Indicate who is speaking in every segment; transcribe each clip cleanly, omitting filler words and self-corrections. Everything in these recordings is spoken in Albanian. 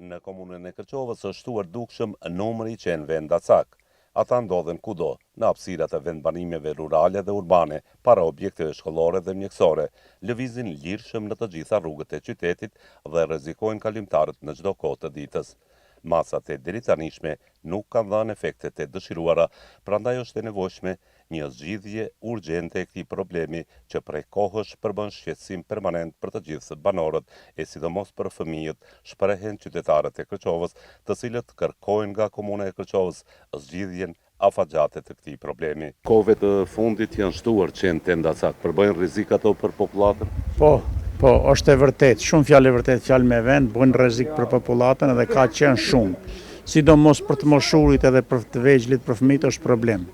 Speaker 1: Në komunën e Kërçovës është shtuar dukshëm numri i qenve endacak. Ata ndodhen kudo, në hapësirat e vendbanimeve rurale dhe urbane, para objekteve shkollore dhe mjekësore, lëvizin lirshëm në të gjitha rrugët e qytetit dhe rrezikojnë kalimtarët në çdo kohë të ditës. Masat e deritanishme nuk kanë dhënë efektet e dëshiruara, prandaj është e nevojshme Një zgjidhje urgjente e këtij problemi që prej kohësh përbën shqetësim permanent për të gjithë banorët e sidomos për fëmijët, shprehen qytetarët e Kërçovës, të cilët kërkojnë nga Komuna e Kërçovës zgjidhjen afatgjate të këtij problemi. Kohëve të fundit janë shtuar qentë endacak, përbëjnë rrezik ato për popullatën?
Speaker 2: Po, po, është e vërtetë, shumë fjalë e vërtetë, fjalë me vend, bëjnë rrezik për popullatën edhe ka qenë shumë. Sidomos për të moshurit edhe për të vegjlit, për fëmijët është problem.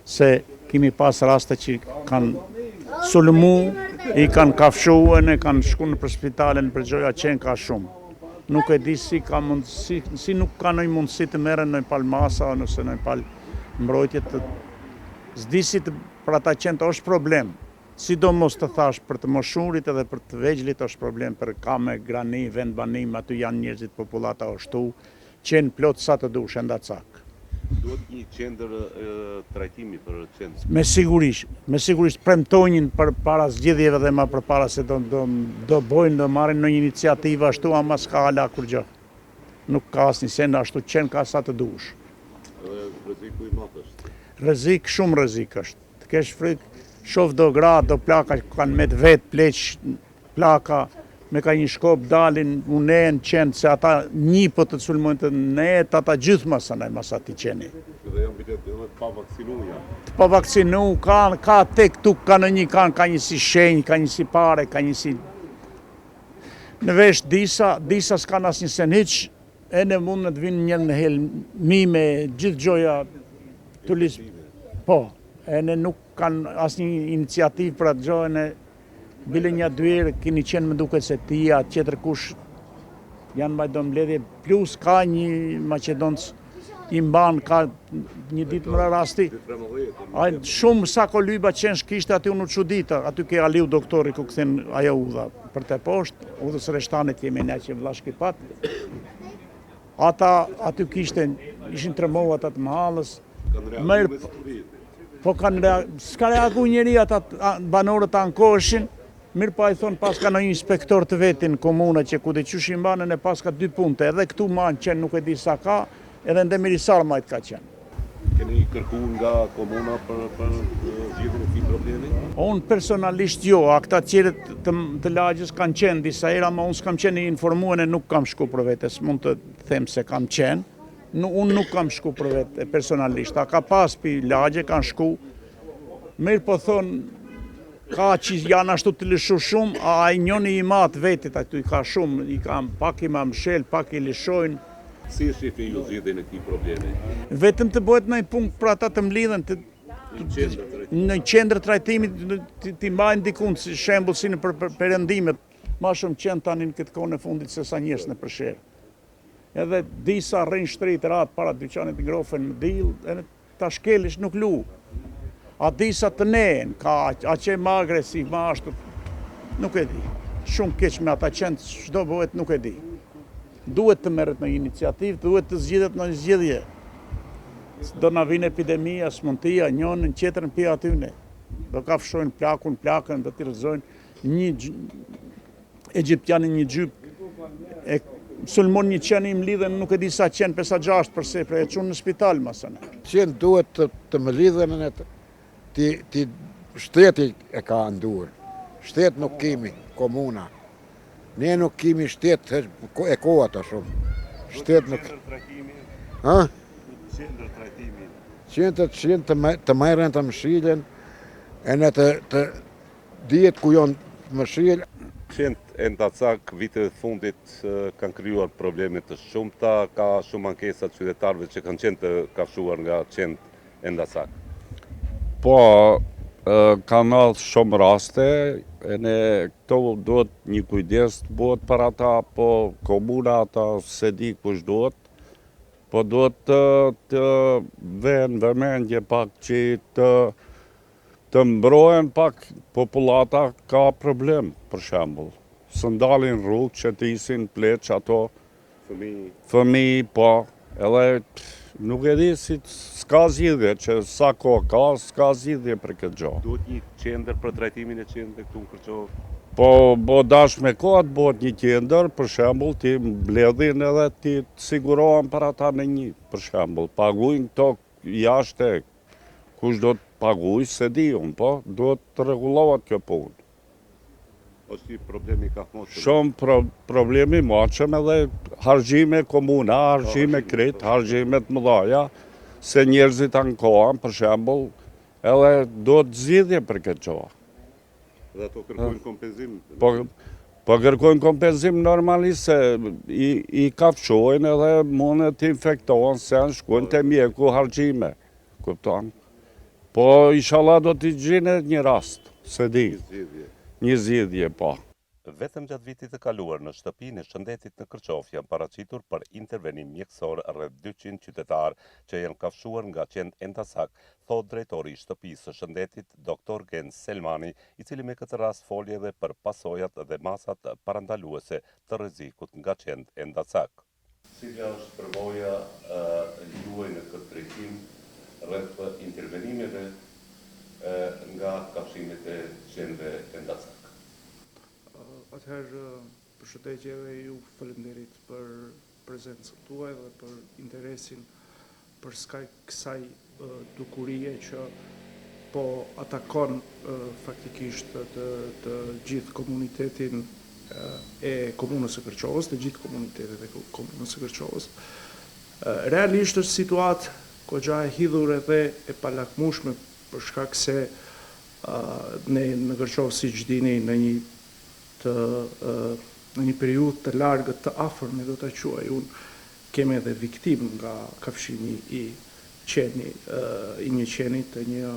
Speaker 2: Se kemi pas raste që kanë sulmu, i kanë kafshu e kanë shku nëpër spitale, nëpër gjoja qenë ka shumë. Nuk e di si ka mundësi, si nuk ka ndonjë mundësi të merren ndonjë palë masa, ose ndonjë palë mbrojtje të... S'di si të, për ata qentë është problem. Sidomos të thash për të moshurit edhe për të vegjlit është problem, për ka me grani, vendbanim, aty janë njerëzit, popullata është shtu, Qen plot sa të dush endacak.
Speaker 1: Duhet një qendër trajtimi për qentë.
Speaker 2: Me sigurisht, me sigurisht premtojnë për para zgjedhjeve dhe ma përpara se do do do bojnë do marrin ndonjë iniciativë ashtu ama s'ka hala kurgjë. Nuk ka asnjë send ashtu qen ka sa të dush.
Speaker 1: Edhe rreziku i madh
Speaker 2: është. Rrezik, shumë rrezik është. Të kesh frikë, shof do gra, do plaka që kanë met vetë pleq Plaka me ka një shkop dalin unen qentë se ata një po të sulmojnë të net ata gjithë masanaj mas atij
Speaker 1: qeni. Dhe janë bile edhe të pa vaksinu
Speaker 2: janë. Të pa vaksinu ka ka tek tuk ka në një kanë ka një si shenjë ka një si pare ka një si në vesh disa disa s'kanë asnjë sen hiç ene mund të vinë një në helmime gjithë gjoja të lis po ene nuk kanë asnjë iniciativë për atë gjë ene Bile nja dy herë keni qenë më duket se ti a tjetër kush janë mbajt do mbledhje, plus ka një maqedonc i mban, ka një ditë më ra rasti. Ai shumë sa kolyba qensh kishte aty unë u çudita, aty ke Aliu doktori ku kthen ajo udha për te poshtë, udhës Reshtanit jemi ne që Vlashki Pat. Ata aty kishte, ishin tremou ata të mëhallës.
Speaker 1: Kanë reagu
Speaker 2: Po kanë reagu, s'ka reagu njeri ata banorët ankoheshin, mirëpo ai thonë paska ndonjë inspektor të vetin komuna që ku di qysh i mbanë e paska dy punte, edhe këtu manë qenë nuk e di sa ka, edhe në Demirisar majt ka
Speaker 1: qenë. Keni kërku nga komuna për, për zgjidhjen e këtij problemi?
Speaker 2: Unë personalisht jo, a këta tjerët të, të lagjës kanë qenë disa herë, ama unë s'kam qenë i informuar e nuk kam shku për vete, s'mund të them se kam qenë. Nu, unë nuk kam shku për vete personalisht, a ka pas pi lagje, kanë shku, mirë po thonë, ka që janë ashtu të lëshu shumë, a ai njoni i mat vetit, aty i ka shumë, i ka pak i ma mshel, pak i lëshojnë.
Speaker 1: Si e shihni ju zgjidhjen e këtij problemi?
Speaker 2: Vetëm të bëhet ndonjë punë për ata të mblidhen, të në qendër trajtimi t'i mbajnë dikund, si shembull si nëpër perëndimet, ma shumë qenë tani në këtë kohën e fundit se sa njerëz nëpër sherr. Edhe disa rrinë shtrit rahat para dyqanit ngrofen në diell, edhe ta shkelish nuk lu. A disa të neen, ka a që ma agresiv, ma ashtu, nuk e di. Shumë keq me ata qentë, ç'do bëhet nuk e di. Duhet të merret ndonjë iniciativë, duhet të zgjidhet ndonjë zgjidhje. Do na vinë epidemia, smuntia, njënën, tjetrën pi atyne. Do kafshojnë plakun, plakën, do t'i rrëzojnë një Egjiptiani një xhyp e sulmon një qen i mlidhen nuk e di sa qen pesë a gjashtë për sipër e çunë në spital masane.
Speaker 3: Qentë duhet të, të mlidhen në të, ti, ti shteti e ka n'durë. Shtet nuk kemi, komuna. Ne nuk kemi shtet e koha të shumë. Shtet nuk...
Speaker 1: Ha? Qendër trajtimi.
Speaker 3: Qendër qentë të, të merren të mshilen, e në të, të Dihet ku janë mshil.
Speaker 1: Qentë endacak viteve të fundit kanë krijuar probleme të shumta, ka shumë ankesa të qytetarëve që kanë qenë të kafshuar nga qentë endacak.
Speaker 4: Po, kanë ardhë shumë raste, ene këto duhet një kujdes të bëhet për ata, po komuna ata s'e di kush duhet, po duhet të, të vënë vëmendje pak që të Të mbrohen pak popullata ka problem për shembull s'ndalin rrugë qëtisin pleq ato.
Speaker 1: Fëmijë.
Speaker 4: Fëmijë, po, edhe nuk e di si s'ka zgjidhje, që sa kohë ka, s'ka zgjidhje për këtë
Speaker 1: gjë. Duhet një qendër për trajtimin e qenve këtu në Kërçovë?
Speaker 4: Po, po dash me kohë të bëhet një qendër, për shembull, t'i mbledhin edhe t'i sigurohen për ata në një, për shembull, paguajnë këto jashtë, kush do të paguajë, s'e di unë, po, duhet të rregullohet kjo punë.
Speaker 1: Është një problem i kahmotshëm.
Speaker 4: Shumë pro, problem i matshëm edhe harxhime komuna, harxhime krejt, harxhime të mëdhaja, se njerëzit ankohen, për shembull, edhe duhet zgjidhje për këtë
Speaker 1: gjë. Dhe ato kërkojnë kompenzim?
Speaker 4: Po, po kërkojnë kompenzim normalisht se i, i kafshojnë edhe mundet të infektohen, se janë shkojnë te mjeku harxhime. Kupton? Po inshallah do t'i gjendet një rast, s'e di.
Speaker 1: Një zgjidhje.
Speaker 4: Një zgjidhje, po.
Speaker 1: Vetëm gjatë vitit të kaluar në Shtëpinë e Shëndetit në Kërçovë janë paraqitur për intervenim mjekësor rreth 200 qytetarë që janë kafshuar nga qentë endacak, thotë drejtori i Shtëpisë së Shëndetit, Doktor Genc Selmani, i cili me këtë rast foli edhe për pasojat dhe masat parandaluese të rrezikut nga qentë endacak. Cila është përvoja juaj në këtë drejtim rreth intervenimeve nga kafshimet e qenve endacak?
Speaker 5: Atëherë, përshëndetje edhe ju faleminderit për prezencën tuaj dhe për interesin përskaj kësaj dukurie që po atakon faktikisht të, të gjithë komunitetin e komunës së Kërçovës, të gjithë komunitetet e komunës së Kërçovës. Realisht është situatë goxha e hidhur edhe e palakmueshme për shkak se ne në Kërçovë siç dini në një të në një periudhë të largët të afërme do ta quaj unë Kemi edhe viktimë nga kafshimi i qeni, i një qeni të një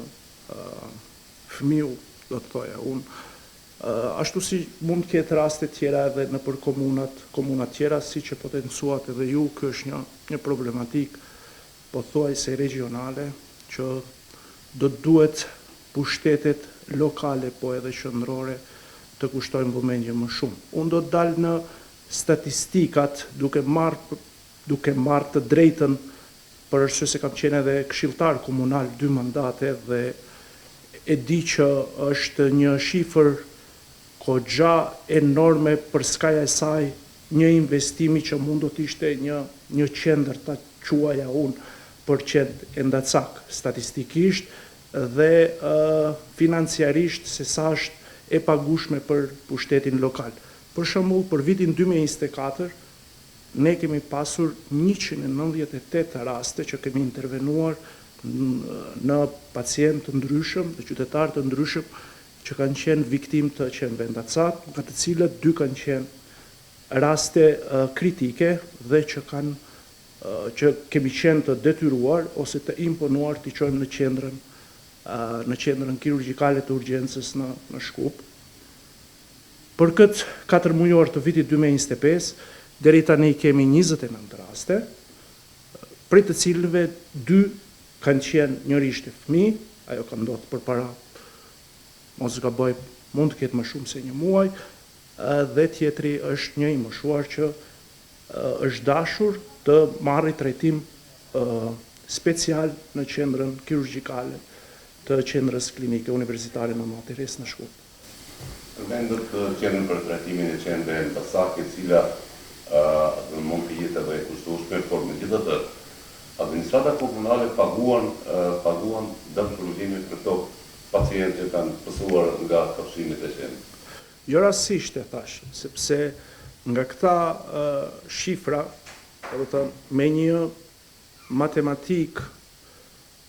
Speaker 5: fëmiu, do të thoja unë. Ashtu si mund të ketë raste tjera edhe nëpër komunat, komunat tjera, siç e potencuat edhe ju, kjo është një një problematikë pothuajse regjionale që do të duhet pushtetet lokale po edhe qendrore të kushtojnë vëmendje më shumë. Unë do të dal në Statistikat, duke marrë duke marrë të drejtën për arsye se kam qenë edhe këshilltar komunal dy mandate dhe e di që është një shifër goxha enorme përskaj asaj një investimi që mund do të ishte një një qendër ta quaja unë për qentë endacak statistikisht dhe financiarisht se sa është e pagushme për pushtetin lokal. Për shembull, për vitin 2024, ne kemi pasur 198 raste që kemi intervenuar në pacientë të ndryshëm dhe qytetarë të ndryshëm që kanë qenë viktimë të qenve endacak, nga të cilët dy kanë qenë raste kritike dhe që kanë që kemi qenë të detyruar ose të imponuar t'i çojmë në qendrën në qendrën kirurgjikale të urgjencës në në Shkup. Për këtë katërmujor të vitit 2025, deri tani kemi 29 raste, prej të cilëve dy kanë qenë njëri ishte fëmijë, ajo ka ndodhur përpara, mos gaboj, mund të ketë më shumë se një muaj, dhe tjetri është një i moshuar që është dashur të marrë trajtim special në qendrën kirurgjikale të qendrës klinike universitare Nëna Terezë në Shkup.
Speaker 1: Përmendët qendrën për trajtimin e qenve endacak, e cila mund të jetë edhe e kushtueshme, por megjithatë administrata komunale paguan paguan dëmshpërblime për këto pacientë që kanë pësuar nga kafshimet e qenve.
Speaker 5: Jo rastësisht e thashë, sepse nga këta shifra, do të thënë, me një matematikë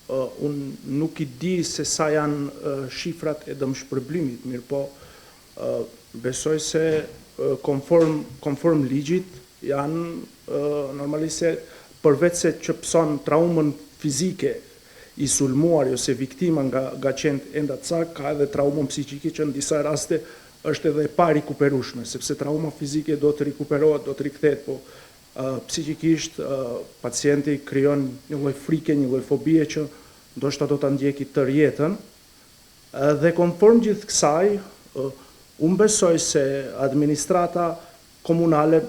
Speaker 5: Unë nuk i di se sa janë shifrat e dëmshpërblimit, mirëpo besoj se konform konform ligjit janë normalisht se përveç se që pëson traumën fizike i sulmuari ose viktima nga nga qentë endacak ka edhe traumën psiqike që në disa raste është edhe e parikuperueshme, sepse trauma fizike do të rikuperohet, do të rikthehet, po Psiqikisht, pacienti krijon një lloj frike, një lloj fobie që ndoshta do ta ndjeki tërë jetën. Dhe konform gjithë kësaj, unë besoj se administrata komunale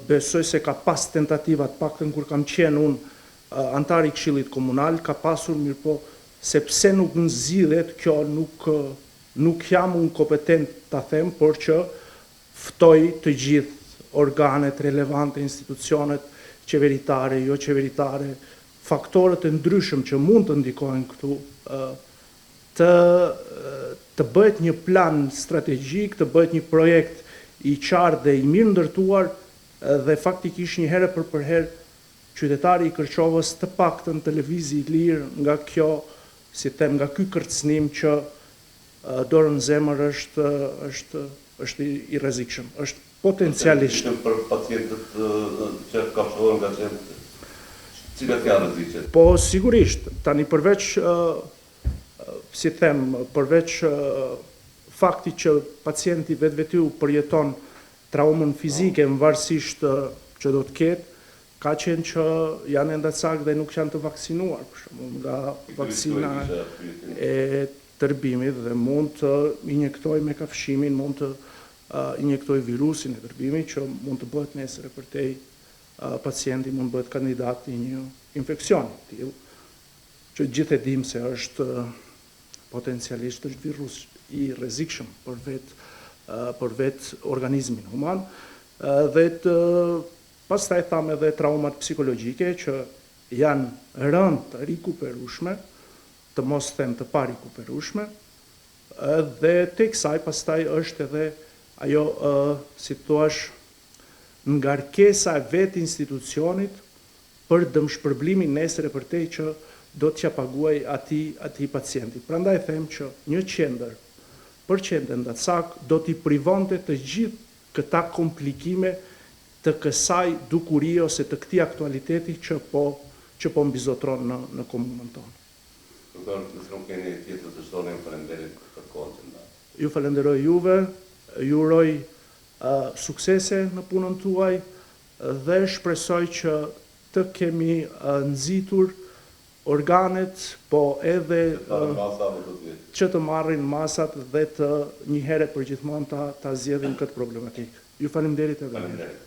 Speaker 5: besoj se ka pas tentativa, të paktën kur kam qenë unë anëtar i Këshillit Komunal, ka pasur mirëpo se pse nuk zgjidhet kjo nuk nuk jam unë kompetent ta them, por që ftoj të gjithë organet relevante, institucionet qeveritare, joqeveritare, faktorët e ndryshëm që mund të ndikojnë këtu, të të bëhet një plan strategjik, të bëhet një projekt i qartë dhe i mirëndërtuar dhe faktikisht një herë për përherë qytetari i Kërçovës të paktën të lëvizi i lirë nga kjo, si them, nga ky kërcënim që dorën në zemër është është është i rrezikshëm, është potencialisht.
Speaker 1: Për pacientët që kafshohen nga qentë, cilat janë rreziqet?
Speaker 5: Po sigurisht, tani përveç si them, përveç faktit që pacienti vetvetiu përjeton traumën fizike varësisht që do të ketë, ka qenë që janë endacak dhe nuk janë të vaksinuar, për shembull, nga vaksina e tërbimit dhe mund të injektojë me kafshimin, mund të injektojë virusin e tërbimit që mund të bëhet nesër e përtej pacienti mund të bëhet kandidat i një infeksioni të tillë, që gjithë e dimë se është potencialisht është virus i rrezikshëm për vetë për vetë organizmin human dhe të pastaj thamë edhe traumat psikologjike që janë rëndë të rikuperueshme, të mos them të parikuperueshme, dhe te kësaj pastaj është edhe ajo si të thuash ngarkesa e vetë institucionit për dëmshpërblimin nesër e përtej që do t'ia paguajë atij atij pacienti. Prandaj them që një qendër për qentë endacak do t'i privonte të gjithë këta komplikime të kësaj dukurie ose të këtij aktualiteti që po që po mbizotëron në në komunën tonë.
Speaker 1: Doktor, nëse nuk keni tjetër të shtoni, ju faleminderit për kohën që
Speaker 5: ndatë. Ju falenderoj juve, ju uroj suksese në punën tuaj dhe shpresoj që të kemi nxitur organet, po edhe që të marrin masat dhe të një herë e përgjithmonë ta ta zgjedhim këtë problematikë. Ju faleminderit edhe një herë.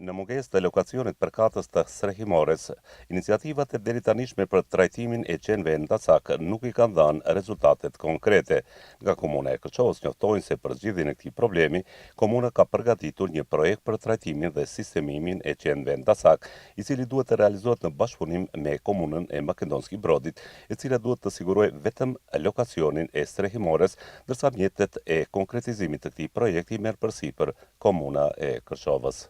Speaker 1: Në mungesë të lokacionit përkatës të strehimores, iniciativat e deritanishme për trajtimin e qenve endacak nuk i kanë dhënë rezultatet konkrete. Nga Komuna e Kërçovës njoftojnë se për zgjidhjen e këtij problemi, komuna ka përgatitur një projekt për trajtimin dhe sistemimin e qenve endacak, i cili duhet të realizohet në bashkëpunim me Komunën e Makedonski Brodit, e cila duhet të sigurojë vetëm lokacionin e strehimores, ndërsa mjetet e konkretizimit të këtij projekti merr përsipër Komuna e Kërçovës.